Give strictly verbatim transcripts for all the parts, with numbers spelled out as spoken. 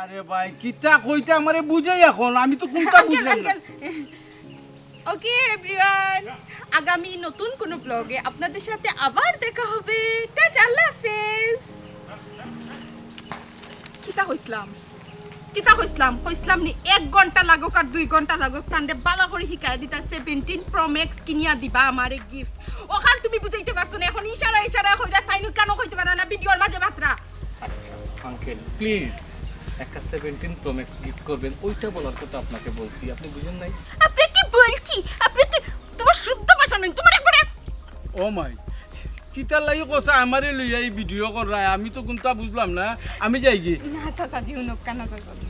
আরে ভাই, কিতা কইতা আমারে বুঝাই এখন, আমি তো কুনটা বুঝলাম না। আঙ্কেল। ওকে এভরিওয়ান, আগামী নতুন কোনো ব্লগে আপনাদের সাথে আবার দেখা হবে। টাটা, আল্লাহ হাফেজ। কিতা কইছলাম? কিতা কইছলাম? কইছলাম নি এক ঘন্টা লাগউক আর দুই ঘন্টা লাগউক, তানরে বালা করি হিকাইয়া দিতা, সেভেনটিন প্রো ম্যাক্স কিনিয়া দিবা আমারে গিফট। অখান তুমি বুঝাইতে পারছো না, এখন ইশারা ইশারা কইরা তাইন কেনে কইতে পারে না ভিডিওর মাঝে বাতরা। আচ্ছা আঙ্কেল, প্লিজ একটা সেভেনটিন প্রো ম্যাক্স গিফট করবেন, ওইটা বলার কথা আপনাকে বলছি, আপনি বুঝেন নাই? আপনাকে বলছি, আপনাকে, তোমার শুদ্ধ ভাষা নাই, তোমার একবারে ও মাই, কিতার লাগি কইছে আমারে লইয়া এই ভিডিও কররায়, আমি তো কুনটা বুঝলাম না। আমি যাইগি। না চাচাজি, হুনউক্কা না চাচাজি।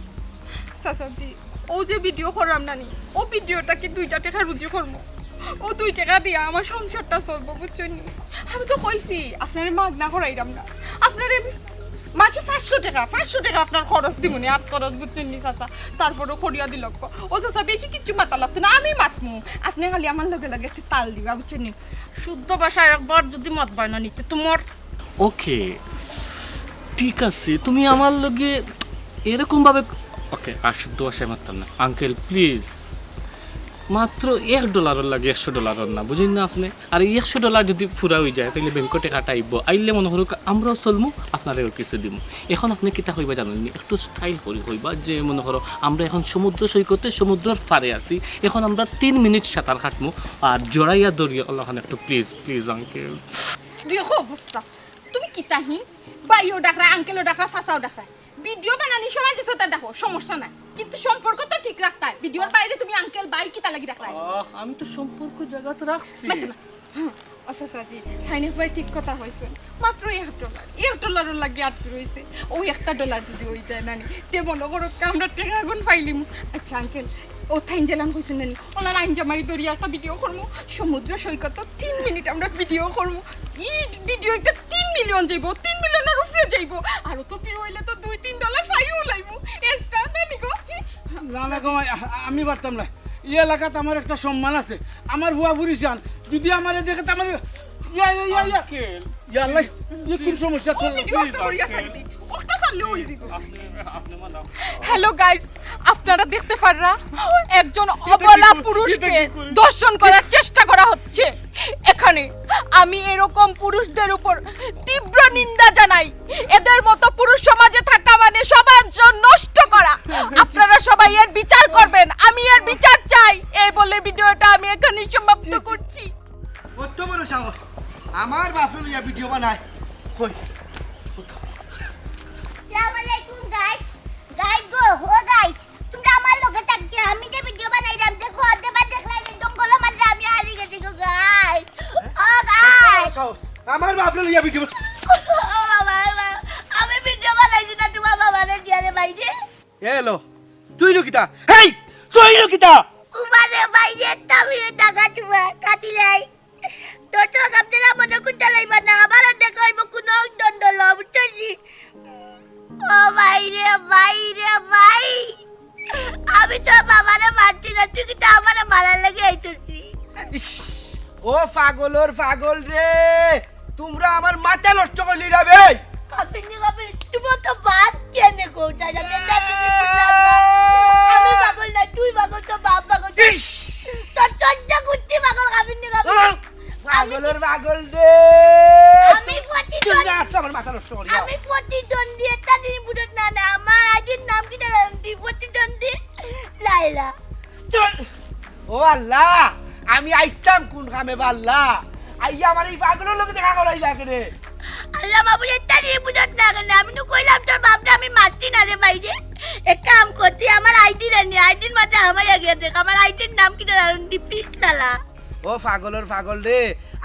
চাচাজি, অউ যে ভিডিও কররাম না নি, অউ ভিডিওটা কি দুইটা টেকা রুজি করমু? অউ দুই টেকা দিয়া আমার সংসারটা চলবো, বুঝছইন নি? আমি তো কইছি, আপনারে মাগনা করাইরাম না, আপনারে আমি মাসে পাঁচশো টেকা, পাঁচশো টেকা আপনার খরচ দিমু নি, আত খরচ, বুঝছইন নি চাচা? তারপরেও করিয়া দিলাউক্কা। ও চাচা, বেশি কিচ্ছু মাতা লাগতো না, আমি মাতমু। আপনে খালি আমার লগে লগে একটু তাল দিবা, বুঝছইন নি? শুদ্ধ ভাষায় একবার যদি মাতবায় না নি, তে তোমার ওকে, ঠিক আছে, তুমি আমার লগে এরকম ভাবে, ওকে, আর শুদ্ধ ভাষায় মাততাম না। আঙ্কেল, প্লিজ, মাত্র এক ডলারর লাগি একশো ডলারর না, বুঝইন না আপনে? আর এই একশো ডলার যদি পুরা অইযায়, তাইলে ব্যাংকো টেকাটা আইবো, আইলে মনো করউক আমরাও চলমু, আপনারেও কিছু দিমু। এখন আপনে কিতা কইবা জানইন নি? একটু স্টাইল করি কইবা যে, মনো করো, আমরা এখন সমুদ্র সৈকতে সমুদ্রর পারে আছি, এখন আমরা তিন মিনিট সাঁতার কাটমু, আর জড়াইয়া ধরিয়া অলাখান একটু, প্লিজ, প্লিজ আঙ্কেল। দেখো অবস্থা, তুমি কিতা হি? ভাইও ডাকরায়, আঙ্কেলও ডাকরায়, চাচাও ডাকরায়। ভিডিও বানানির সময় যে সেটা ডাকো, সমস্যা নাই, কিন্তু সম্পর্ক তো ঠিক রাখতায়। ভিডিওর বাইরে তুমি আঙ্কেল ভাই কিতা লাগি ডাকরায়? আহ, আমি তো সম্পর্ক জাগাত রাখছি। মাততো না। হুম, ও চাচাজি, তাইন একবার ঠিক কথা কইছইন। মাত্র এক ডলার, এক ডলারর লাগি আটকে রইছে। অউ একটা ডলার যদি অইযায় না নি, তে মনো করউক্কা আমরা টেকা গুন পাইলিমু। আচ্ছা আঙ্কেল, অউ তাইন যেলান কইছইন না নি, অলার আইঞ্জা মারি ধরিয়া একটা ভিডিও করমু, সমুদ্র সৈকতো তিন মিনিট আমরা ভিডিও করমু। ই ভিডিও একটা তিন মিলিয়ন যাইবো, তিন মিলিয়নর উপরে যাইবো। আর অত ভিউ অইলে তো দুই তিন ডলার পাইও লাইমু। এক্সট্রা না নি গো? না না গো মাই, আ- আমি পারতাম না। এই এলাকাত আমার একটা সম্মান আছে, আমার ফুয়া ফুড়ি চাইন, যদি আমারে দেখে তো আমারে ইয়া ইয়া ইয়া ইয়া। আঙ্কেল, ইয়া আল্লাহ, ই কুন সমস্যা তো? ভিডিও একটা করিয়া ছাড়ি দি। ওটা ছাড়লে অই যাইবো। আপনে, আপনে মানা। হ্যালো গাইস, আপনারা দেখতে পাররা একজন অবলা পুরুষকে ধর্ষণ করার চেষ্টা করা হচ্ছে এখানে। আমি এরকম পুরুষদের উপর তীব্র নিন্দা জানাই। এদের মতো পুরুষ সমাজে থাকা মানে সমাজ নষ্ট করা। আপনারা সবাই এর বিচার করবেন, আমি এর বিচার চাই। এই বলে ভিডিওটা আমি এখানেই সমাপ্ত করছি। অত বড় সাহস, আমার বাপরে লইয়া ভিডিও বানায়। কই? আসসালামু আলাইকুম গাইস। গাইস গো, ও গাইস, তোমরা আমার লগে থাকিও, আমি যে ভিডিও বানাইরাম, দেখো, অর্ধেক দেখলাম যে জঙ্গল মাঝে আমি হারিয়ে গেছি গো গাইস। ও গাইস। সাহস, আমার বাপরে লইয়া ভিডিও। ও বাবা, ও বাবা, আমি ভিডিও বানাইছি না তোমার বাবারে দিয়া রে ভাই রে। এলো, তুই নু কিতা? হেই, তুই নু কিতা? উমারে ভাই রে, তামিরে টাকা তোমার কাটি নাই। টোটো আপনারা মনে করতে লাইবা না, আবার দেখা হইব কোনো দণ্ড ল, বুঝছনি? ও ভাই রে, ভাই রে, ভাই। আমি তো বাবারে মারছি না, তুই কিন্তু আমারে মারার লাগি আইতেছি। ইস, ও পাগলর পাগল রে, তোমরা আমার মাথা নষ্ট করলি না বে। কাবিনি কাবিনি, তুমি তো বাপ কেনে গো? দাদা, দাদা, তুমি বুঝলাম না। আমি পাগল না, তুই পাগল, তো বাপ পাগল। ইস, তোর চোদ্দ গুষ্টি পাগল, কাবিনি কাবিনি। পাগলর পাগল রে। আমি প্রতিদ্বন্দ্বী। তুই না আসছো আমার মাথা নষ্ট করিয়া। আমি প্রতিদ্বন্দ্বী, এটা দিন বুঝত না, না, আমার আইডির নাম কিতা জানো নি? প্রতিদ্বন্দ্বী লাইলা। চল। ও আল্লাহ, আমি আইছলাম কোন কামে বা আল্লাহ? আইয়া আমার এই পাগলর লগে দেখা করাইলা কেনে? আল্লাহ বাবু, এটা নিয়ে বুঝত না কেনে? আমি তো কইলাম তোর বাপরে আমি মারছি না রে ভাই রে। এক কাম কর, তুই আমার আইডি রে নি, আইডির মাঝে আমার আগে দেখ, আমার আইডির নাম কিতা জানো নি? পিস লালা। ও পাগলর পাগল রে,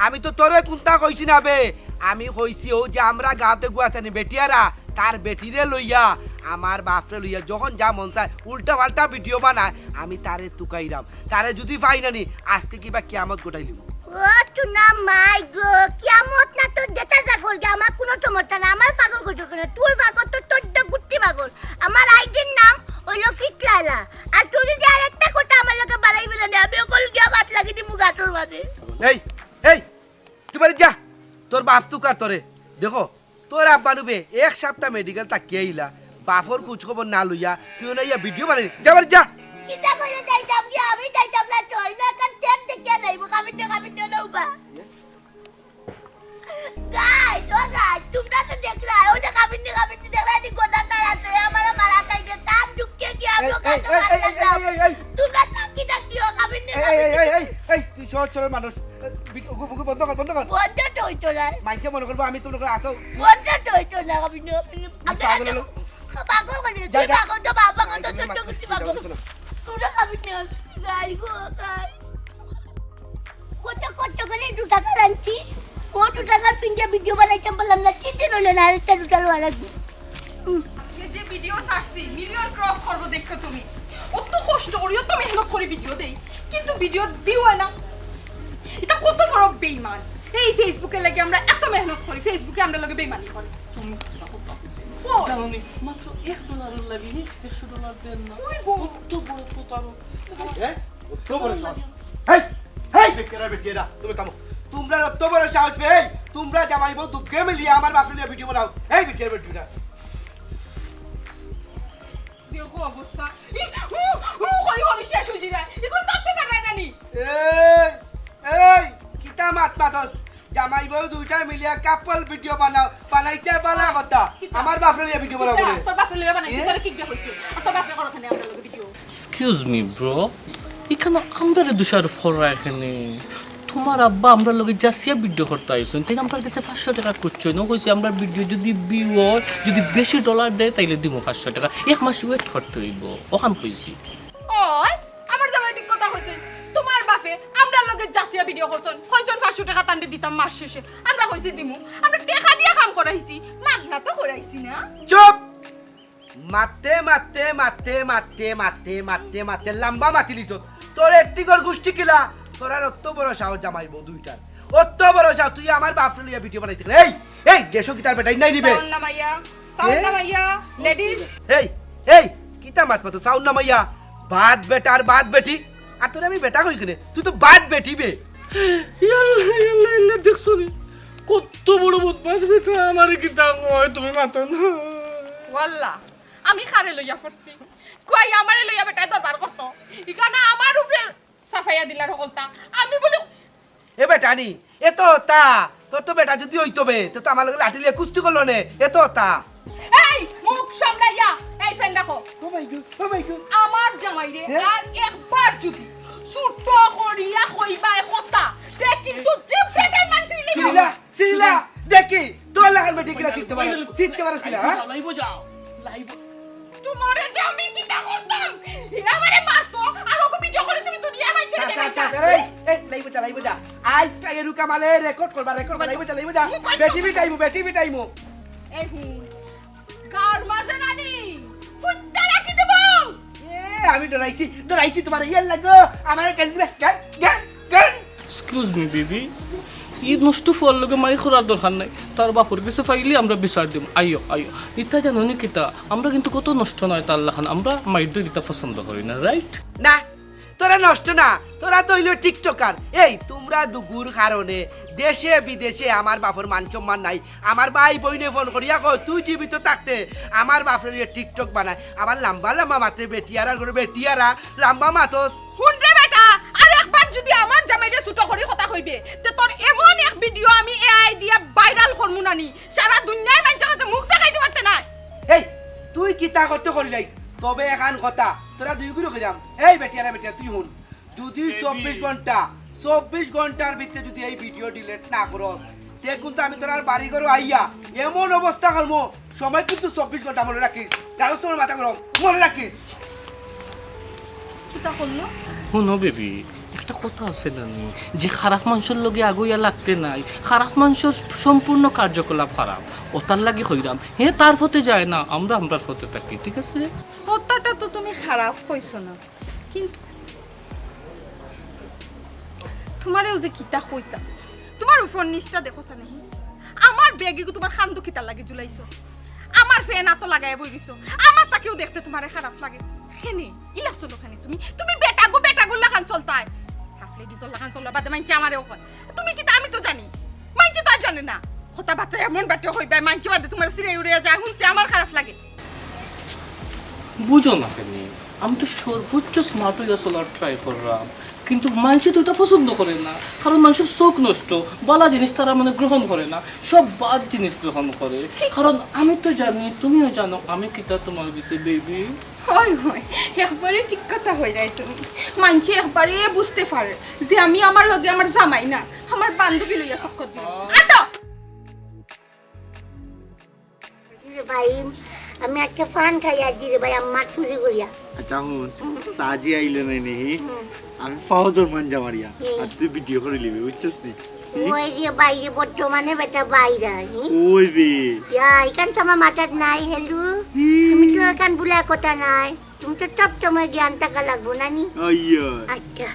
আমি তো তোরে কুন্তা কইছি না বে। আমি কইছি ও যে আমরা গাঁওতে গুয়াছানি বেটিয়ারা, তার বেটিরে লইয়া, আমার বাপরে লইয়া, যখন যা মন চায় উল্টা পাল্টা ভিডিও বানায়, আমি তারে তুকাইরাম। তারে যদি পাই না নি, আজকে কিবা কিয়ামত ঘটাইলিমু। ও টুনা মাই গো, কিয়ামত না তোর যেটা পাগল গে, আমার কোনো সমস্যা না, আমার পাগল করছো কেনে? তোর পাগল তো তোর গুত্তি পাগল। আমার আইডির নাম হইলো ফিট লালা। আর তুই যদি আর একটা কথা আমার লগে বাড়াইবি না, আমি ওগুলো গিয়া বাত লাগি দিমু গাছর মাঝে। এই, এই, তুই বাড়ি যা, তোর বাপ তুকার তোরে। দেখো, তোর আব্বা নুবে এক সপ্তাহ মেডিকেল থাকিয়া আইলা, বাফর খোঁজ খবর না লইয়া তুই না ইয়া ভিডিও বানাই, যা বাড়ি যা। কিতা কইলে যাইতাম গিয়া? আমি যাইতাম না তো। ইনো একটা টেট দেখিয়া যাইবো, কাবিন না, কাবিন না, না উবা। গাইস, ও গাইস, তোমরা তো দেখরা, ও যে কাবিন না, কাবিন না দেখরা, নি গোটা তারা তো আমারে মারা খাইছে, তার দুঃখে কি আমি এই, ওখানে এই, এই, মারা এই, এই, গেলাম। এই, এই, এই। তোমরা সাক্ষী ডাকিও, কাবিন না, এই, এই, এই, কাবিন না। এই, এই, এই, তুই সহজ সরল মানুষ। এই, বি-, ওগু, ওগু বন্ধ কর, বন্ধ কর। বন্ধ তো হইতো না। মাইনষে মনে করবো আমি তোর লগে আছো। বন্ধ তো হইতো না, কাবিন না, কাবিন না। আমি পাগল হলো। পাগল করে, যা, তুই যা। পাগল তো বাবা, কত আই, ছোট তুমি করছি মাথা পাগল। চলো। তোরা কাবিন না, গাই গো, গাই। কত কষ্ট করে দু টাকা আনছি, ও দু টাকার পিঞ্জা ভিডিও বানাইতাম পারলাম না, তিন দিন হইলো না, আরেকটা দু টাকা লাগবে। হুম। আজকে যে ভিডিও ছাড়ছি, মিলিয়ন ক্রস করবো দেখো তুমি। অত কষ্ট করি, অত মেহনত করি ভিডিও দেই, কিন্তু ভিডিওর ভিউ হয় না। এটা কত বড় বেইমান। এই Facebook-এর লাগি আমরা এত মেহনত করি, Facebook-এ আমরার লগে বেইমানি করে। তুমি হাছা কথা কইছো। ও। জানো নি, মাত্র এক ডলারর লাগি নি একশো ডলার দেন না। ওই গো। কত বড় প্রতারক। হ্যাঁ? অত বড় সাহস। হেই, হেই, বেটিরা, বেটিরা, তুমি থামো। তোমরা অত বড় সাহস পেয়ে, তোমরা জামাই বউ দুগে মিলিয়া আমার বাপরে নিয়া ভিডিও বানাও। এই বেটিরা, বেটিরা। দেখো অবস্থা। ই, হু, হু, করি, করি শেষ হয়ে যায়। এগুলো থাকতে পারে না নি? এই, এই, কিতা মাত মাতস? জামাই বউ দুইটায় মিলিয়া কাপল ভিডিও বানাও, বানাইতে বালা কথা। কিতা? আমার বাপরে নিয়া ভিডিও বানাও কিতা? বলে। তোর বাপরে নিয়া বানাইছি, এ? তোরে কি গিয়া কইছি? আর তোর বাপরে করো কেনে আমরার লগে ভিডিও? Excuse me, bro. ইখানো আমরারে দোষারোপ কররা কেনে? তোমার আব্বা আমরার লগে যাচিয়া ভিডিও করতে আইছইন, তাইন আমরার গেছে পাঁচশো টেকা খুজছইন। অউ কইছি আমরার ভিডিও যদি ভিউ অয়, যদি বেশি ডলার দেয়, তাইলে দিমু পাঁচশো টেকা। এক মাস ওয়েট করতে অইবো, অখান কইছি। ওই, আমার জামাই ঠিক কথা কইছইন। তোমার বাপে আমরার লগে যাচিয়া ভিডিও করছইন, কইছইন পাঁচশো টেকা তানরে দিতাম মাস শেষে। আমরা কইছি দিমু, আমরা টেকা দিয়া কাম করাইছি, মাগনা তো করাইছি না। চুপ! মাততে, মাততে, মাততে, মাততে, মাততে, মাততে, মাততে লম্বা মাতিলিছত। তোর এট্টিগর গুষ্টি কিলা? তোরার অত বড় সাহস জামাই বউ দুইটার। অত বড় সাহস, তুই আমার বাপরে লইয়া ভিডিও বানাইতে গেলে। এই, এই, দেশো কিতার বেটা, ইন্নাই নিবে। সাউন্ড নামাইয়া, সাউন্ড এ? নামাইয়া, লেডিজ। এই, এই, কিতা মাত মাতো, সাউন্ড নামাইয়া? বাদ বেটার বাদ বেটি। আর তোরে আমি বেটা কই কেনে? তুই তো বাদ বেটি বে। ইয়াল্লা, ইয়াল্লা, ইয়াল্লা, দেখছো নি? কত বড় বদমাশ বেটা, আমারে কিতা কয়, তুমি মাতো না। ওয়াল্লা, আমি কারে লইয়া পড়ছি? কই আমারে লইয়া বেটায় দরবার করতো? ইখানো আমার উপরে চাপাইয়া দিলার হকলতা। আমি বলি, এ বেটা নি, এ তো তা, তোর তো বেটা যদি অইতো বে, তে তো আমার লগে লাঠি লইয়া কুস্তি করলো নে, এ তো তা। এই, মুখ সামলাইয়া, এই ফ্যান রাখো। ও মাই গড, ও মাই গড। আমার জামাইরে হ্যাঁ? আর একবার যদি ছোট করিয়া কইবায় কথা, তে কিন্তু জিব্রাটার মাঝে সিরিলা, সিরিলা, দেখি, তোর লাখান বেটি কিলা চিনতে পারে, চিনতে পারে কিলা, হ্যাঁ? লাইভো যাও, লাইভো। তোমারে যে আমি কিতা করতাম? এ আমারে মারতো, আর ওকে ভিডিও করে তুমি দুনিয়ার মাঝে দেখাইতা। এই, এই, লাইভো যা, লাইভো যা। আইজকা এরুকা মালে রেকর্ড করবা, রেকর্ড করবা, লাইভো যা, লাইভো যা। বেটি বিটাইমু, বেটি বিটাইমু। এই হুন, গার মাঝে নানি, ফুটতে রাখি দেব। এ, আমি ডরাইছি, ডরাইছি তোমার ইয়ার লাগো। আমার গান দিবে, গান, গান, গান। Excuse me, baby. ই নষ্ট ফুয়ার লগে মাই করার দরকার নাই। তার বাপর গেছে ফাইলে আমরা বিচার দিমু। আইও, আইও। ইতা জানো নি কিতা? আমরা কিন্তু কত নষ্ট নায় তার লাখান। আমরা মাইরদের ইতা পছন্দ করি না, রাইট? না, তোরা নষ্ট না, তোরা তো অইলো টিকটকার। এই, তোমরা দুগুর কারণে দেশে বিদেশে আমার বাপর মান সম্মান নাই। আমার ভাই বইনে ফোন করিয়া কয়, "তুই জীবিত থাকতে আমার বাপরে নিয়া টিকটক বানায়।" আবার লাম্বা লাম্বা মাতে বেটিয়ারা করে বেটিয়ারা, লাম্বা মাতস। হুন রে বেটা, আর একবার যদি আমার জামাইরে ছোট করি কথা কইবে, তে তোর এমন এক ভিডিও আমি এআই দিয়া ভাইরাল করমু নানি, সারা দুনিয়ার মানষর কাছে মুখ দেখাইতে পারতে নায়। এই, তুই কিতা করতে করিলাই? তবে এখান কথা, তোরা দুই গুরু কইরাম। এই বেটিয়ারা বেটিয়া, তুই হুন। যদি চব্বিশ ঘন্টা, চব্বিশ ঘন্টার ভিতরে যদি এই ভিডিও ডিলিট না করস, তে কিন্তু আমি তোরার বাড়ি ঘরো আইয়া এমন অবস্থা করমু, সময় কিন্তু চব্বিশ ঘন্টা মনে রাখিস। জানোস তো আমার মাথা গরম, মনে রাখিস। কিতা করলো? হুনো বেবি, একটা কথা আছে না নি, যে খারাপ মানষর লগে আগুইয়া লাগতে নাই, খারাপ মানষর সম্পূর্ণ কার্যকলাপ খারাপ। অতার লাগি কইরাম, হে তার পথে যায় না, আমরা আমরার পথে থাকি, ঠিক আছে? কথাটা তো তুমি খারাপ কইছো না, কিন্তু তোমারেও যে কিতা কইতাম, তোমার উপর নিচটা দেখো সানেহি, আমার ব্যাগিগু তোমার খান্দু কিতার লাগি ঝুলাইছো, আমার ফ্যান আতো লাগাই বই রইছো, আমার তাকেও দেখতে তোমারে খারাপ লাগে। কেনে ইলা চলো কেনে তুমি, তুমি বেটাগু বেটাগুর লাখান চলতায়, হাফ লেডিজর লাখান চলবার বাদে মানষে আমারেও কয়, তুমি কিতা আমি তো জানি, মানষে তো আর জানে না। কথা বার্তা এমন বাটে কইবায়, মানষে বাদে তোমার সিরে উড়ে যায়, হুনতে আমার খারাপ লাগে। বুঝো না কেনে? আমি তো সর্বোচ্চ স্মার্ট অইয়া চলার ট্রাই কররাম, কিন্তু মানষে তো ইতা পছন্দ করে না, কারণ মানষর চউখ নষ্ট, বালা জিনিস তারা মানে গ্রহণ করে না, সব বাদ জিনিস গ্রহণ করে। কারণ আমি তো জানি, তুমিও জানো আমি কিতা তুমার গেছে, বেবি। হয়, হয়, একবারে ঠিক কথা কইরায় তুমি। মানষে একবারে বুঝতে পারে যে আমি আমার লগে আমার জামাই না, আমার বান্ধবী লইয়া চক্কর দিরাম। আটো! রে ভাই, আমি একটা পান খাই আর কি রে ভাই, আম্মার চুরি করিয়া। আচ্ছা, হুন, সাজি আইলে নাই নি? হুম। আমি পাও ধরমু মাঞ্জা মারিয়া, হুম। আর তুই ভিডিও করি লিবি, বুঝছস নি? ওই রে ভাই রে, বর্তমানে বেটা ভাইরাল, হুম? ওই রে। ইয়া, ইখান তো আমার মাথাত নাই, হেলু। হুম। তুমি তো ইখান ভুলা কথা নাই। তুমি তো সব সময় জ্ঞান থাকা লাগবো, না নি? আইয়া। আচ্ছা।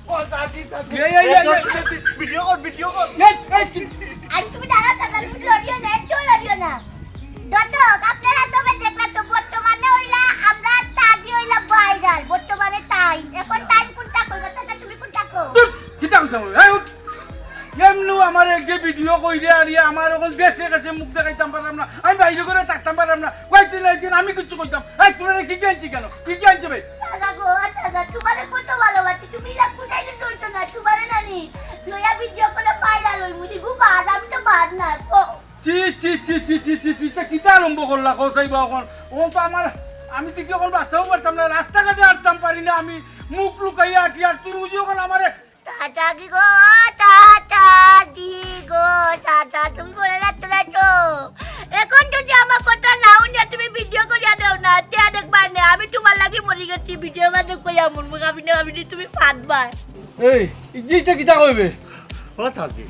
ও, সাজি, সাজি। এই, এই, এই, এই। ভিডিও কর, ভিডিও কর। এই, এই, কি- আরে তুমি দাঁড়াও, দাঁড়াও, তুমি লড়িও না, একটু লড়িও না। দর্শক, আপনারা তবে দেখলা তো, বর্তমানে অইলা আমরা সাজি অইলা ভাইরাল, বর্তমানে টাইম। এখন টাইম কোনটা কইবা, তাতে তুমি কোনটা কও? ধুর, কিতা কইতাম? এই উঠ। এমনু আমার এক যে ভিডিও কইরে আর ইয়া আমার অকল দেশে গেছে মুখ দেখাইতাম পারলাম না, আমি বাইরে করে থাকতাম পারলাম না। কয়েকদিন একদিন আমি কিছু কইতাম, এই তোমরা কি জানছি কেন? কি জানছে ভাই? দাদা গো, আচ্ছা, দাদা, তোমারে কত ভালোবাসি, তুমি ইলা কুটাইলে চলতো না, তোমারে নানি লইয়া ভিডিও করে ভাইরাল হই, মুদি গু বাদ, আমি তো বাদ না। কো- চি, চি, চি, চি, চি, চি, চি, তা কিতা আরম্ভ করলা, কসাই বা অখন? অখন তো আমার, আমি তো কি অখন বাঁচতেও পারতাম না, রাস্তাঘাটে আটতাম পারি না, আমি মুখ লুকাইয়া আটি, আর তুই বুঝি অখন আমারে টাটা দি গো, টাটা দি গো, টাটা, তুমি মনে রাখতো না তো? এখন যদি আমার কথা না হুনিয়া তুমি ভিডিও করিয়া দেও না, তে আর দেখবা না, আমি তোমার লাগি মরি গেছি, ভিডিও মানে কইয়া মরমু, কাবিনে কাবিনে তুমি ফাঁদবায়। এই, ইটা কিতা কইবে? ও সাজি,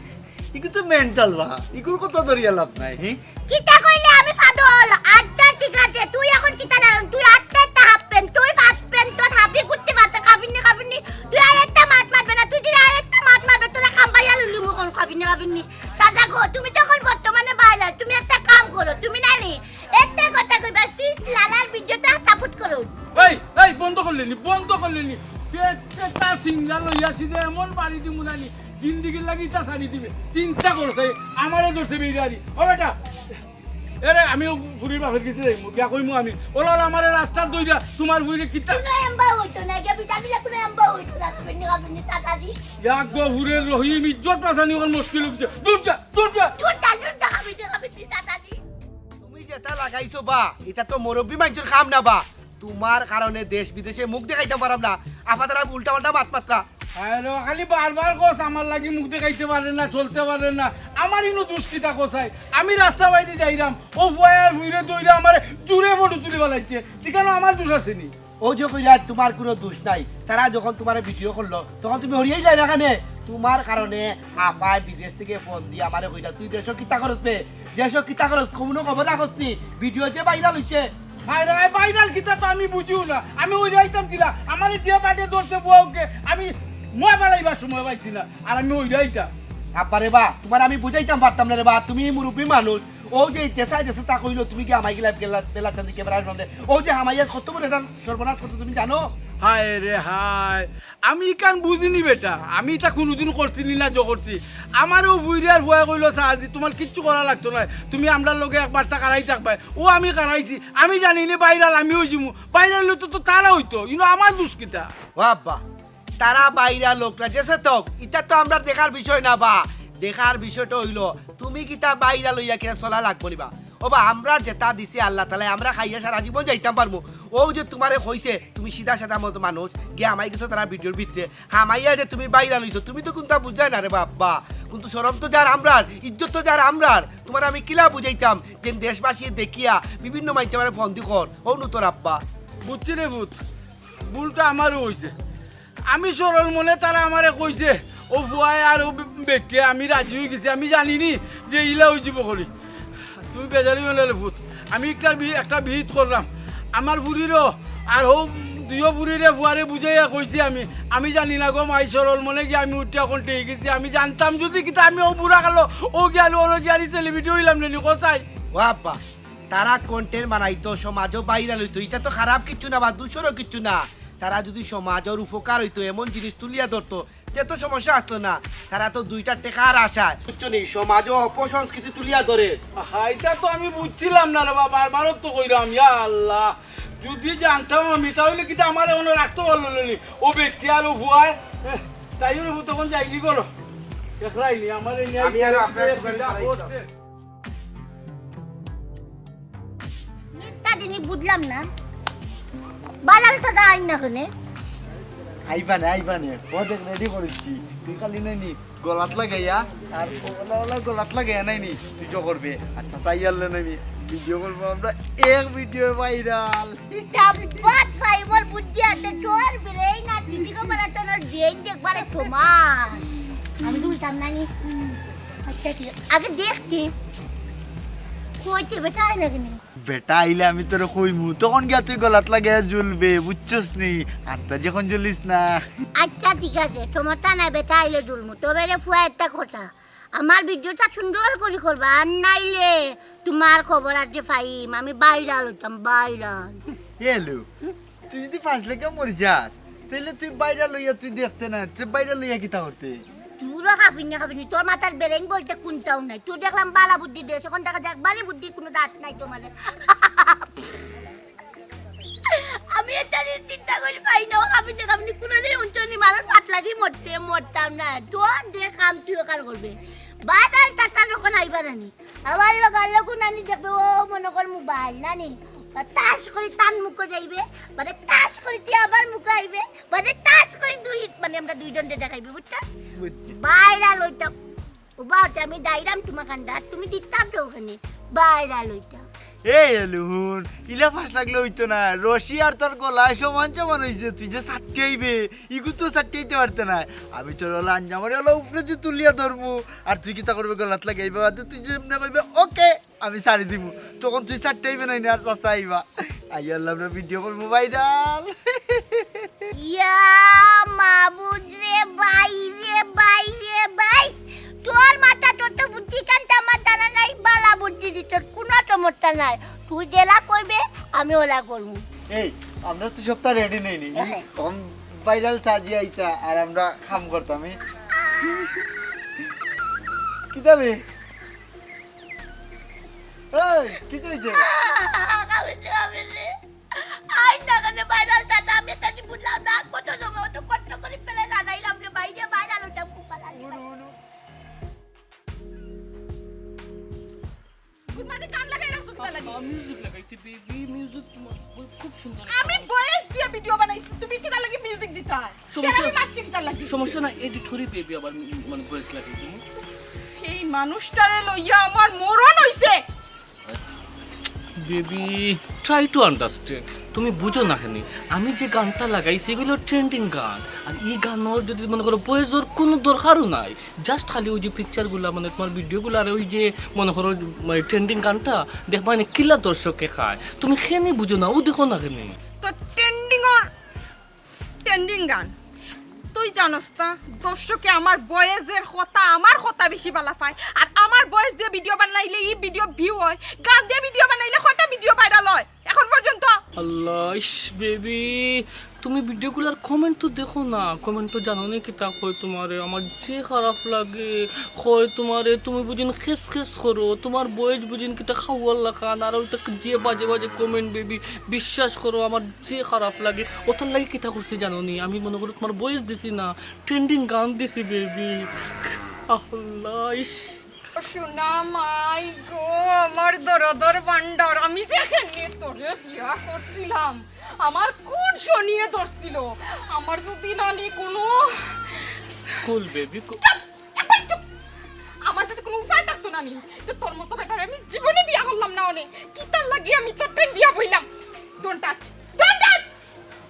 ইগু তো মেন্টাল বা, ইগুর কথা ধরিয়া লাভ নাই, হি? কিতা কইলে আমি পাগল? আচ্ছা ঠিক আছে, তুই এখন কিতা জানো? তুই আস্তে একটা হাফ প্যান্ট, তুই ফার্স্ট প্যান্ট, তোর হাফি কুর্তি ফাতে কাবিনি কাবিনি, তুই আর একটা মাত মাতবে না, তুই যদি আর একটা মাত মাতবে, তোরা কাম পাইয়া লুলি মুখন কাবিনি কাবিনি। দাদা গো, তুমি যখন বর্তমানে বাইলা, তুমি একটা কাম করো, তুমি না নি একটা কথা কইবা, প্লিজ লালার ভিডিওটা সাপোর্ট করো। এই, এই, বন্ধ করলে নি, বন্ধ করলে নি। পেট পেটা সিঙ্গা লইয়া সিধে এমন বাড়ি দিমু না নি, জিন্দিগির লাগি ইটা ছাড়ি দিবে। চিন্তা করছে, আমারে ধরছে বেইরারি। ও বেটা, এরে, আমি ও ফুরির বাপের গেছে যাইমু, গিয়া কইমু আমি, "ও লালা, আমারে রাস্তার দইরা তোমার ফুরিরে কিতা?" কোনো এম্বা হইতো না, গিয়া বিটা মিলা কোনো এম্বা হইতো না, কাবিনি কাবিনি তাড়াতাড়ি। ইয়া গো ফুরির রহিম, ইজ্জত বাঁচানি অখন মুশকিল হইছে। দূর যা, দূর যা। দূর যা, দূর যা, কাবিনি কাবিনি তাড়াতাড়ি। তুমি যেটা লাগাইছো বা, ইটা তো মুরব্বি মাইনষর কাম না বা। তোমার কারণে দেশ বিদেশে মুখ দেখাইতাম পারাম না। আফা তারা উল্টা পাল্টা মাত মাতরা। আরে, খালি বারবার কস আমার লাগি মুখ দেখাইতে পারে না, চলতে পারে না। আমার ইনো দুষ কিতা কসাই? আমি রাস্তা বাইদি যাইরাম, ও ফুয়ায় আর ফুরিরে দইরা আমারে জুরে ফটো তুলি ফালাইছে। ইখানো আমার দুষ আছে নি? ও যে কইরা তোমার কোনো দুষ নাই। তারা যখন তোমারে ভিডিও করলো, তখন তুমি হরিয়াই যায় না কেনে? তোমার কারণে আফায় বিদেশ থেকে ফোন দিয়া আমারে কইরা, "তুই দেশো কিতা করস বে? দেশো কিতা করস? কোনো খবর রাখস নি? ভিডিও যে ভাইরাল হইছে।" ভাইরাল, ভাইরাল কিতা তো আমি বুঝিও না। আমি ওই যাইতাম কিলা? আমারে যে বাটে ধরছে বুয়াউকে, আমি মুয়া ফালাইবার সময় পাইছি না। আর আমি ওই যাইতাম। আব্বা রে বা, তোমার আমি বুঝাইতাম পারতাম না রে বা, তুমি মুরব্বি মানুষ। ও যে দেশায় দেশে তা কইলো, তুমি কি আমায় গিলা বেলা, বেলা চান্দি ক্যামেরার সামনে? ও যে হামাইয়ার কত বড় একটা সর্বনাশ করতো, তুমি জানো? হায় রে হায়, আমি ইখান বুঝিনি বেটা, আমি ইতা কোনোদিন করছি নি না, জো করছি। আমারে ও ফুরির ফুয়ায় কইলো, "সাজি, তোমার কিচ্ছু করা লাগতো নায়, তুমি আমরার লগে এক বার্তা কারাই থাকবায়।" ও আমি কারাইছি, আমি জানি নি ভাইরাল আমি অইযিমু, ভাইরাল অইতো তো তারা অইতো, ইনো আমার দুষ কিতা? ও আব্বা, তারা ভাইরাল অউক না, যেছে থক, ইটা তো আমরার দেখার বিষয় না বা। দেখার বিষয়টা অইলো, তুমি কিতা ভাইরাল অইয়া কিনা চলা লাগবো নি বা? ও বা, আমরার যেটা দিছে আল্লাহ তাআলায়, আমরা খাইয়া সারা জীবন যাইতাম পারমু। ও যে তোমারে কইছে, তুমি সিধা সাদা মতো মানুষ, গিয়া হামাই গেছো তারা ভিডিওর ভিতরে, হামাইয়া যে তুমি ভাইরাল অইছো, তুমি তো কুনতা বুঝায় না রে বা আব্বা। কিন্তু শরম তো যার আমরার, ইজ্জত তো যার আমরার। তোমারে আমি কিলা বুঝাইতাম যে দেশবাসী দেখিয়া বিভিন্ন মাইনষে আমারে ফোন দি কর, ও নু তোর আব্বা। বুঝছি রে পুত, ভুলটা আমারও অইছে। আমি সরল মনে তারা আমারে কইছে, ও ফুয়ায় আর ও বে-, বেটিয়ে, আমি রাজি অইগেছি, আমি জানি নি যে ইলা অইযিবো করি। তুমি বেজার অইও না রে পুত, আমি একটা বি-, একটা বিহিত করলাম। আমার ফুরিরও আর হউ দুইও ফুরিরে ফুয়ারে বুঝাইয়া কইছি আমি, আমি জানি না গো মাই, সরল মনে গিয়া আমি উঠিয়া অখন ঠেই গেছি। আমি জানতাম যদি কিতা আমি ও বুড়া কালো, ও গিয়া আর ও গিয়া আর সেলিব্রিটি অইলাম নি, কসাই। ও আব্বা, তারা কন্টেন্ট বানাইতো, সমাজও ভাইরাল অইতো, ইটা তো খারাপ কিচ্ছু না বা দুষরও কিচ্ছু না। তারা যদি সমাজর উপকার অইতো, এমন জিনিস তুলিয়া ধরতো, তে তো সমস্যা আসলো না। তারা তো দুইটা টেকার আশায়, বুঝছো নি, সমাজে অপসংস্কৃতি তুলিয়া ধরে। হা, ইটা তো আমি বুঝছিলাম না রে বাবা, বারবারও তো কইরাম, ইয়া আল্লাহ, যদি জানতাম আমি, তাহলে কিতা আমারে অনো রাখতো পারলো নি। ও বেটি আর ও ফুয়ায়, এহ, তাই ওরে তখন যাইগি করো। দেখরায়নি, আমারে নিয়া আমি আর আপনার দোকানে দাঁড়াই করছে। মিথ্যা দিনই বুঝলাম না। বাড়াল তো দাঁড়াই না কেনে? আইবা নে, আইবা নে। ও দেখ, রেডি করিছি। তুই খালি নাইনি গলাত লাগাইয়া, আর ওলা ওলা গলাত লাগাইয়া নাইনি, তুই জো করবে। আর চাচা ইয়ারলে নাইনি, ভিডিও করবো আমরা, এক ভিডিও ভাইরাল। তাব্বাত ভাই, মোর বুদ্ধি আছে, তোর ব্রেইন আর দিদিকে বলা তোর ব্রেইন দেখবারে তোমার। আমি তো বুঝতাম না নি। আচ্ছা, ঠিক আছে। আগে দেখতে। কইতে বেটা আয় না কেনে? বেটা আইলে আমি তোরে কইমু, তখন গিয়া তুই গলাত লাগাইয়া ঝুলবে, বুঝছস নি? আত্তা যখন ঝুলিস না। আচ্ছা, ঠিক আছে, সমস্যা নাই, বেটা আইলে ঝুলমু। তবে রে ফুয়া, একটা কথা, আমার ভিডিওটা সুন্দর করি করবা, আর নাইলে তোমার খবর আর যে ফাইম, আমি ভাইরাল হইতাম, ভাইরাল। এলো, তুই যদি ফাঁস লেগে মরি যাস, তাইলে তুই ভাইরাল হইয়া তুই দেখতে না, তুই ভাইরাল হইয়া কিতা করতে? পুরা কাফির না কাফির, তোর মাথার ব্রেইন বলতে কোনটাও নাই। তুই দেখলাম বালা বুদ্ধি দেস, এখন দেখা যাক বালি বুদ্ধি কোনো দাঁত নাই তোমাদের। আমি এটা নিয়ে চিন্তা করি পাই না, ও কাফির না কাফির, কোনোদিন উঠছো নি, মানুষ পাত লাগি মরতে, মরতাম না। তো দেখ কাম তুই ওখান করবে। বাদাল তাতার ওখানে আইবা না নি। আবার লোক আর লোক নানি দেখবে, ও মনে কর মোবাইল নানি। বা তাস করি তান মুখো যাইবে, মানে তাস করি তুই আবার মুখো আইবে, মানে তাস করি দুই, মানে আমরা দুইজন দেখাইবে, বুঝছো? বুঝছি। ভাইরাল হইতাম। ও বাবা, আমি দাইরাম তোমার কান্ডা, তুমি দিতাম তো ওখানে। ভাইরাল হইতাম। এই এলুন, ইলা ফাঁস লাগলে হইতো না। রশি আর তোর গলায় সমান সমান হইছে, তুই যে ছাট্টি আইবে, ইগু তো ছাট্টি আইতে পারতে না। আমি তোর ওলা আঞ্জামারে ওলা উপরে যে তুলিয়া ধরমু, আর তুই কিতা করবে গলাত লাগাইবে, আর তুই যেমনে কইবে, "ওকে।" আমি ছাড়ি দিমু, তখন তুই ছাড়তে আইবে না, আর চাচা আইবা। আই আল্লাহ, আমরা ভিডিও করবো ভাইরাল। ইয়া মাবুদ রে, ভাই রে, ভাই রে, ভাই। তোর মাথা, তোর তো বুদ্ধি কান্তা মাথা না নাই, বালা বুদ্ধি দি, তোর কোনো সমস্যা নাই। তুই যেলা কইবে, আমি ওলা করমু। এই, আমরা তো সবটা রেডি নেই নি। হ্যাঁ। কম ভাইরাল সাজি আইতা, আর আমরা কাম করতাম, এই। কিতাবে? এই, কিতা হইছে? কাবির রে, কাবির রে। আই না কেনে ভাইরাল দাদা, আমি তানি বুঝলাম না, কত সময় অত কষ্ট করি পেলে জানাইলাম রে ভাই রে, ভাইরাল ওটা খুব ভালো লাগে। উনু, উনু। গুড মর্নিং, গান লাগাই রাখছো কিতা লাগি? আ, মিউজিক লাগাইছি, বেবি, মিউজিক তোমার খুব সুন্দর। আমি ভয়েস দিয়া ভিডিও বানাইছি, তুমি কিতা লাগি মিউজিক দিতা? সমস্যা, কেন আমি মাতছি কিতা লাগি? সমস্যা না, এডিট করি বেবি আবার, উম, মানে ভয়েস লাগিয়ে দিমু। সেই মানুষটারে লইয়া আমার মরণ হইছে। Baby, try to understand। তুমি বুঝো না কেনে? আমি যে গানটা লাগাইছি, এগুলো ট্রেন্ডিং গান। আর এই গানর যদি মনে করো ভয়েসর কোনো দরকারও নাই, জাস্ট খালি ওই যে পিকচারগুলা, মানে তোমার ভিডিওগুলা, আর ওই যে মনে করো, মানে ট্রেন্ডিং গানটা দেখবা, মানে কিলা দর্শকে খায়। তুমি কেনে বুঝো না, ও দেখো না কেনে? তো ট্রেন্ডিং ওর ট্রেন্ডিং গান। তুই জানোস না, দর্শকে আমার ভয়েসের কথা, আমার কথা বেশি বালা পায়। আর আমার ভয়েস দিয়ে ভিডিও বানাইলে ই ভিডিও ভিউ হয়, গান দিয়ে ভিডিও বানাইলে কয়টা ভিডিও ভাইরাল হয় এখন পর্যন্ত? আল্লাহ, ইস, বেবি, তুমি ভিডিওগুলার কমেন্ট তো দেখো না, কমেন্ট তো জানো না কিতা কয় তোমারে, আমার যে খারাপ লাগে, কয় তোমারে, তুমি বুঝিন খেস খেস করো, তোমার ভয়েস বুঝিন কিতা খাওয়ার লাখান, আর ওইটা যে বাজে বাজে কমেন্ট, বেবি, বিশ্বাস করো, আমার যে খারাপ লাগে, ওটার লাগি কিতা করছি জানো নি? আমি মনে করো তোমার ভয়েস দিছি না, ট্রেন্ডিং গান দিছি, বেবি। আল্লাহ, ইস। সোনা মাই গো, আমার দরদর ভান্ডার, আমি যে এখানে তোরে বিয়া করছিলাম, আমার কোন শনিয়ে ধরছিল? আমার যদি নানি কোনো কুল বেবি, কু- চুপ! একবার চুপ! আমার যদি কোনো উপায় থাকতো না নি, তো তোর মতো বেটারে আমি জীবনে বিয়া করলাম না অনে। কিতার লাগি আমি তোর টাইম বিয়া বইলাম? Don't touch! Don't touch!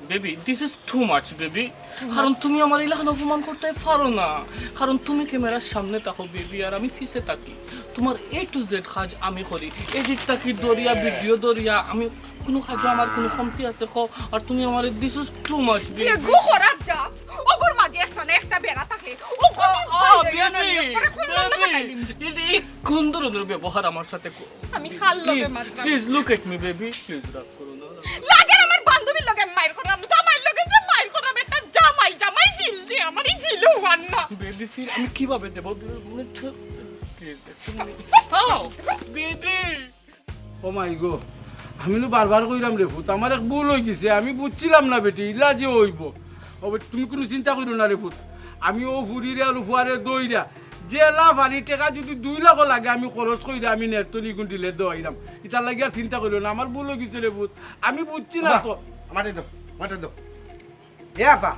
Baby, this is too much, baby. কারণ তুমি আমার এলাকান অপমান করতে পারো না, কারণ তুমি ক্যামেরার সামনে থাকো, বেবি, আর আমি পিছে থাকি। তোমার এ টু জেড কাজ আমি করি, এডিট থাকি ধরিয়া, ভিডিও ধরিয়া, আমি কোনো কাজে আমার কোনো কমতি আছে কও? আর তুমি আমার, this is too much, baby. যে গো করাত যাস, ওগুর মাঝে একটা না একটা বেড়া থাকে। ও কত আ, আ, ভয় লাগে না বেবি, রে, পরে কোন লম্বা বেবি, ফাটাইলিম। এটা এই কোন ধরনের ব্যবহার আমার সাথে কো-, আমি কার লগে please, মাতলাম? Please look at me, baby, please রাগ করো না। লাগে না আমার বান্ধবীর লগে মাইর করাম, জামাইর লগে যে মাইর করাম, একটা জামাই, জামাই ফিল যে আমার এই দিলেও পার না। বেবি ফিল আমি কিভাবে দেব? মানে, থু, প্লিজ, একটু চাও, বেবি। ও মাই গো, আমি নু বারবার কইরাম রে ফুত, আমার এক ভুল অইগেছে, আমি বুঝছিলাম না বেটি, ইলা যে অইবো। ও বেটি, তুমি কুনু চিন্তা করিও না রে ফুত, আমি অউ ফুড়িরে আর ফুয়ারে দইরা যেলা পারি টেকা যুদি দুই লাখও লাগে আমি খরচ কইরা আমি নেট তো নিগুন দিলে দইরাম। ইতার লাগি আর চিন্তা করিও না, আমার ভুল অইগেছে রে ফুত, আমি বুঝছি না তো। আমারে দেও, আমারে দেও। এ আফা,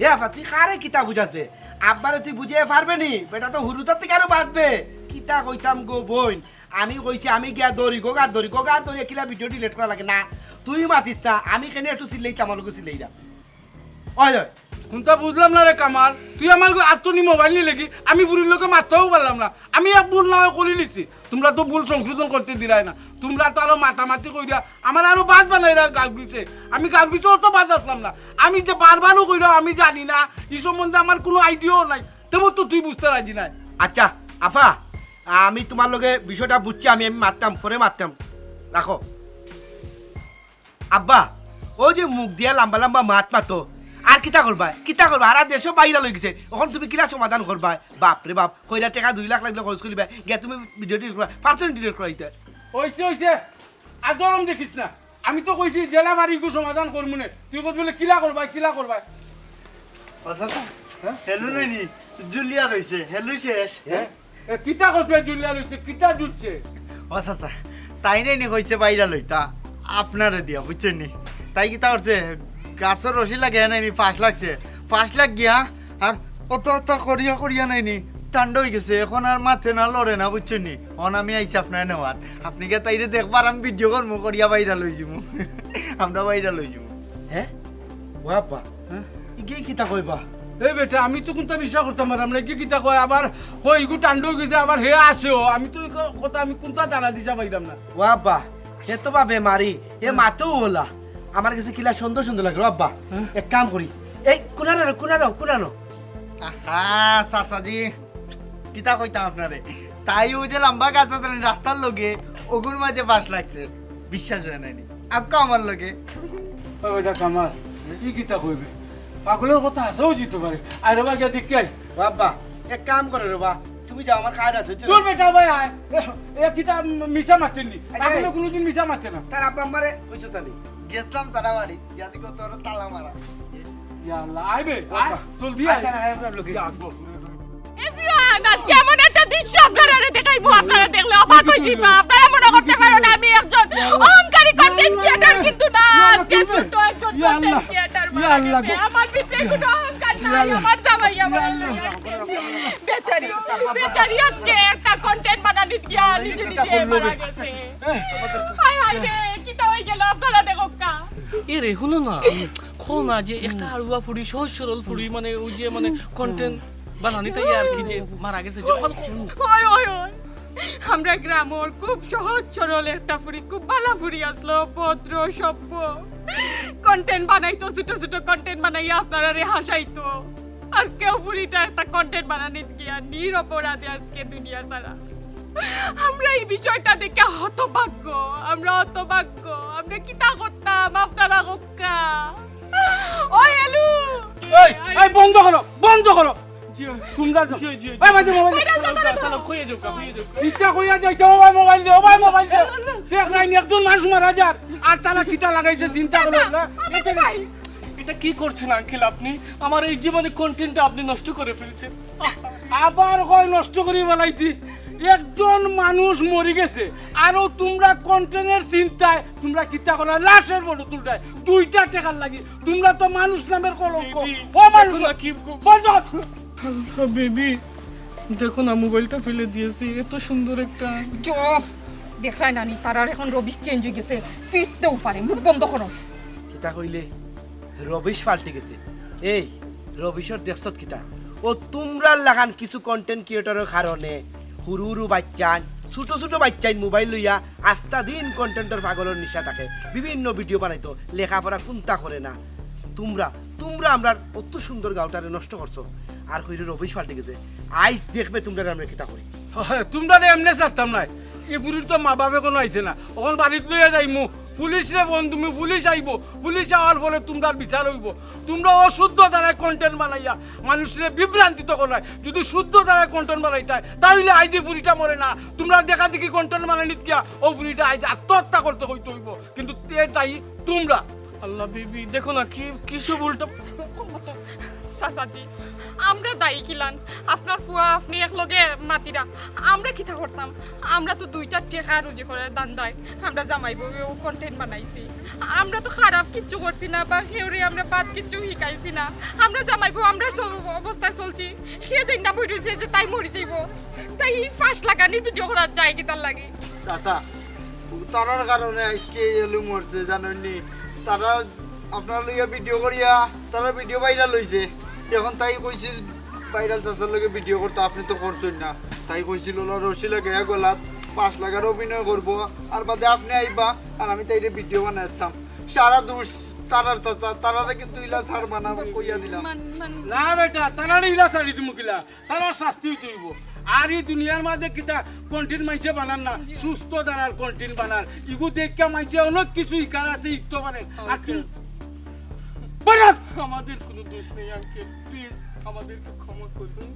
এ আফা, তুই কারে কিতা বুঝাস বে? আব্বারে তুই বুঝাইয়া পারবে নি? বেটা তো হুরুতার থাকি আরো বাঁচবে। কিতা কইতাম গো বইন, আমি কইছি আমি গিয়া দৌড়ি, গোগার দৌড়ি, গোগার দৌড়ি কিলা ভিডিও ডিলিট করা লাগে না। তুই মাতিস না, আমি কেনে একটু চিল্লাইতাম, আমার লগে চিল্লাইরা। ওই, ওই। কুনতা বুঝলাম না রে কামাল, তুই আমার আতো নি মোবাইল নিলে কি? আমি ফুড়ির লগে মাততাও পারলাম না, আমি এক ভুল না অয় করিলিছি। তুমরা তো ভুল সংশোধন করতে দিলায় না, তুমরা তো আরো মাতামাতি কইরা আমার আরো বাদ বানাইরা গাউর গেছে। আমি গাউর গেছে অত বাদ আছলাম না, আমি যে বারবারও কইলাম আমি জানি না, ই সম্বন্ধে আমার কুনু আইডিয়াও নাই, তেবু তো তুই বুঝতে রাজি নায়। আচ্ছা, আফা, আমি তুমার লগে বিষয়টা বুঝছি, আমি, আমি মাততাম, পরে মাততাম, রাখো। আব্বা, অউ যে মুখ দিয়া লাম্বা লাম্বা মাত মাতো, আর কিতা করবায়? কিতা করবায়? হারা দেশও ভাইরাল অইগেছে। অখন তুমি কিলা সমাধান করবায়? বাপ রে বাপ, কইরা টেকা দুই লাখ লাগলে খরচ করিবায়। গিয়া তুমি ভিডিও ডিলিট করা, পার্সোনাল ডিলিট করাইতা। অইছে, অইছে। আর গরম দেখিস না। আমি তো কইছি যেলা পারি ইগু সমাধান করমুনে। তুই কইস বলে কিলা করবায়, কিলা করবায়। ও চাচা, হ্যাঁ? হেলু নাই নি? জুলিয়া রইছে, হেলু শেষ। হ্যাঁ? এ, কিতা কস বে জুলিয়া লইছে, কিতা জুলছে? ও চাচা, তাই নাই নি কইছে ভাইরাল অইতা, আপনারে দিয়া, বুঝছইন নি? তাই কিতা করছে, গাছর রশি লাগাইয়া নাই নি, ফাঁস লাগছে, ফাঁস লাগিয়া, আর অত অত করিয়া করিয়া নাই নি, ঠান্ডা অইগেছে, অখন আর মাতে না, লড়ে না, বুঝছইন নি? অখন আমি আইছি আপনারে নেওয়াত, আপনে গিয়া তাইরে দেখবা, আর আমি ভিডিও করমু, করিয়া ভাইরাল অইযিমু, আমরা ভাইরাল অইযিমু। হ্যাঁ? ও আব্বা, হ্যাঁ? ইগিয়ে কিতা কইবা? এই বেটা, আমি তো কুনতা বিশ্বাস করতাম পারলাম না। ইগিয়ে কিতা কয়? আবার কয় ইগু ঠান্ডা অইগেছে, আবার হে আছেও। আমি তো ই ক-, কথা আমি কুনতা জানা দিশা পাইলাম না। ও আব্বা, হে তো বা বেমারি, হে হ্যাঁ। মাতেও অলা। আমার গেছে কিলা সুন্দর সুন্দর লাগে, ও আব্বা। হ্যাঁ? এক কাম করি, এই কুনানো রে, কুনানো, কুনানো। আহা, চাচাজি, কিতা কইতাম আপনারে? তাই অউ যে লাম্বা গাছ আছে না রাস্তার লগে, অগুর মাঝে ফাঁস লাগছে। বিশ্বাস অয় নায় নি? আক্কা আমার লগে। ও বেটা কামাল, ই কিতা কইবে? পাগলর কথা হাছাউ অইতো পারে। আয় রে বা, গিয়া দেখি আই। ও আব্বা, এক কাম করো রে বা, তুমি যাও, আমার কাজ আছে, চলো। দূর বেটা ভাই, আয়। এ, এ কিতা মিছা মাতের নি? আরে, পাগলে কুনুদিন মিছা মাতে না। তার আব্বা আম্মারে কইছো তানি? গেছলাম তারা বাড়ি, গিয়া দেখি তোর তালা মারা। ইয়া আল্লাহ, আইবে, আয়, জলদি আয়। আচ্ছা, আয়, আপনার লোকে। ইয়া আল্লাহ। Everyone, আজকে এমন একটা দৃশ্য আপনারারে দেখাইমু, আপনারা দেখলে অবাক অইযিবা। আপনারা মনে করতে পারো না আমি একজন অহংকারী content creator, কিন্তু না, আজকে ছোট্ট একজন content creator মারা গেছে। আমার ভিতরে কোনো অহংকার নাই, আমার জামাই আমারে লইয়া আইছে। বেচারি, বেচারি আজকে একটা content বানানিত গিয়া নিজে নিজে মারা গেছে। হায় হায় রে, কিতা অইগেল আপনারা দেখউক্কা। এ রে, হুনো না, কও না যে একটা আড়ুয়া ফুড়ি, সহজ সরল ফুড়ি, মানে অউ যে মানে content বানানিত আইয়া আর কি যে মারা গেছে যে, অখান কও। ওই, ওই, ওই। আমরা গ্রামর খুব সহজ সরল একটা ফুড়ি, খুব ভালা ফুড়ি আছলো, ভদ্র, সভ্য। Content বানাইতো, ছোট ছোট content বানাইয়া আপনারারে হাসাইতো। আজকে অউ ফুড়িটা একটা content বানানিত গিয়া নিরপরাধে আজকে দুনিয়া ছাড়া। আমরা ই বিষয়টা দেখিয়া হতভাগ্য, আমরা হতভাগ্য, আমরা কিতা করতাম, আপনারা কউক্কা। ওই এলু! এই, এই, বন্ধ করো, বন্ধ করো। জি, তুমরা তো জি, জি, জি। এই, বাদ দেও, বাদ দেও। কইরা যা, তারা চালক, কইয়া যাও, কইয়া যাও। ইচ্ছা কইয়া যাইতে, ও ভাই মোবাইল দে, ও ভাই মোবাইল দে। দেখ নাই, একজন মানুষ মারা যার, আর তারা কিতা লাগাইছে চিন্তা করো না। এটা কি করছেন আঙ্কেল আপনি? আমার এই জীবনের কন্টেন্টটা আপনি নষ্ট করে ফেলছেন। আবার কয় নষ্ট করি ফালাইছি? একজন মানুষ মরি গেছে, আরো তুমরা কন্টেন্টের চিন্তায় তুমরা কিতা করো? লাশের ফটো তুলতায় দুইটা টেকার লাগি। তুমরা তো মানুষ নামের কলঙ্ক। বেবি, ও মানুষ, দেখো না কি গো- বন্ধ কর। আল্লাহ বেবি, দেখো না মোবাইলটা ফেলে দিয়েছি, এত সুন্দর একটা। চুপ! দেখরায় নানি, তারার এখন রবিশ চেঞ্জ অইগেছে, ফিরতেও পারে। মুখ বন্ধ করো। কিতা কইলে? রবিশ পাল্টি গেছে। এই, রবিশর দেখছত কিতা? ও তুমরার লাখান কিছু কন্টেন্ট ক্রিয়েটরর কারণে হুরু হুরু বাইচ্চাইন, ছোট ছোট বাইচ্চাইন মোবাইল লইয়া আস্তা দিন কন্টেন্টর পাগলর নিশা থাকে। বিভিন্ন ভিডিও বানাইতো, লেখাপড়া কুন্তা করে না। তুমরা, তুমরা আমরার অত সুন্দর গাউটারে নষ্ট করছো। আর কইরে রবিশ পাল্টি গেছে। আইজ দেখবে তুমরারে আমরা কিতা করি। তুমরারে এমনে ছাড়তাম নায়। ই ফুড়ির তো মা বাপ এখনো আইছে না। অখন বাড়িত লইয়া যাইমু। পুলিশরে ফোন দিমু, পুলিশ আইবো, পুলিশ আওয়ার পরে তুমরার বিচার অইবো। তুমরা অশুদ্ধ ধারায় কন্টেন্ট বানাইয়া মানুষরে বিভ্রান্তিত করায়। যদি শুদ্ধ ধারায় কন্টেন্ট বানাইতায়, তাইলে আইজ ই ফুড়িটা মরে না। তুমরার দেখাদেখি কন্টেন্ট বানানিত গিয়া অউ ফুড়িটা আইজ আত্মহত্যা করতে কইতে অইবো। কিন্তু এর দায়ী তুমরা। আল্লাহ বিবি, দেখো না কি, কি সব উল্টা। চাচাজি, আমরা দায়ী কিলান? আপনার ফুয়া আপনে একলগে মাতিরা, আমরা কিতা করতাম? আমরা তো দুইটা টেকা রুজি করার ধান্দায় আমরা জামাই বউয়ে অউ কন্টেন্ট বানাইছি। আমরা তো খারাপ কিচ্ছু করছি না, বা কেউরে আমরা বাদ কিচ্ছু হিকাইছি না। আমরা জামাই বউ আমরার অবস্থায় চলছি। হে যেইন না বই রইছে যে তাই মরি যাইবো, তাই ফাঁস লাগানির ভিডিও করার যায় কিতার লাগি? চাচা, তারার কারণে আইজকে এই এলু মরছে, জানইন নি? তারা আপনার লইয়া ভিডিও করিয়া, তারার ভিডিও ভাইরাল অইছে। এখন তাই কইছিল ভাইরাল চাচার লগে ভিডিও করতে, আপনে তো করছইন না। তাই কইছিল, "ওলা রশি লাগাইয়া গলাত ফাঁস লাগার অভিনয় করবো, আর বাদে আপনে আইবা, আর আমি তাইরে ভিডিও বানাইতাম।" সারা দোষ তারার চাচা, তারারে কিন্তু ইলা ছাড়বা না, আমি কইয়া দিলাম। না বেটা, তারারে ইলা ছাড়ি দিমু কিলা? তারার শাস্তি অইতে অইবো। আর ই দুনিয়ার মাঝে কিতা কন্টেন্ট মাইনষে বানার না, সুস্থ ধারার কন্টেন্ট বানার। ইগু দেখিয়া মাইনষে অনেক কিছু হিকার আছে, হিকতো পারে। আর তুই বেটা! আমাদের কোনো দোষ নেই আঙ্কেল, প্লিজ আমাদেরকে ক্ষমা করুন।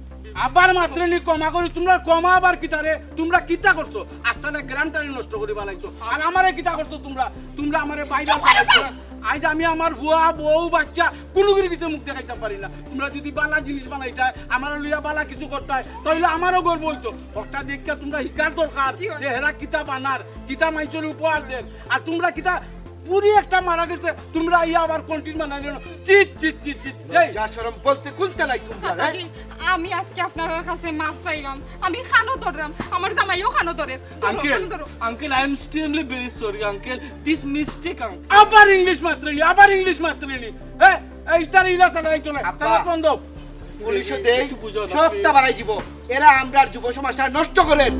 আবার মাতরায়নি ক্ষমা করি, তুমরার ক্ষমা আবার কিতারে? তুমরা কিতা করছো? আস্তানা গ্রামটারে নষ্ট করি বানাইছো। আর আমারে কিতা করছো তুমরা? তুমরা আমারে ভাইরাল বানাইছো। আইজ আমি আমার ফুয়া, বউ, বাচ্চা কুনুগুর গেছে মুখ দেখাইতাম পারি না। তুমরা যদি বালা জিনিস বানাইতায়, আমারে লইয়া বালা কিছু করতায়, তাইলে আমারও গর্ব অইতো। হকটা দেখিয়া তুমরা হিকার দরকার যে হেরা কিতা বানার, কিতা মাইনষরে উপহার দের। আর তুমরা কিতা বুড়ি একটা মারা গেছে, তুমরা আইয়া আবার কন্টেন্ট বানাইলে না। Cheat, cheat, cheat, cheat, cheat. এই। লজ্জা শরম বলতে কুনতা নাই তুমরার, হ্যাঁ? চাচাজি, আমি আজকে আপনার কাছে মাফ চাইলাম। আমি কানো ধরলাম, আমার জামাইও কানো ধরে। ধরো, আঙ্কেল, কানো ধরো। Uncle, I am extremely very sorry, uncle. This mistake, uncle. আবার ইংলিশ মাতরায়নি, আবার ইংলিশ মাতরায়নি। হ্যাঁ, এই তার ইলা চালাইতো না। আব্বা, তারা বন্ধ। পুলিশও দেই, একটু বুঝাও না, সবটা please। বাড়াই দিব। এরা আমরার যুব সমাজটা নষ্ট করের।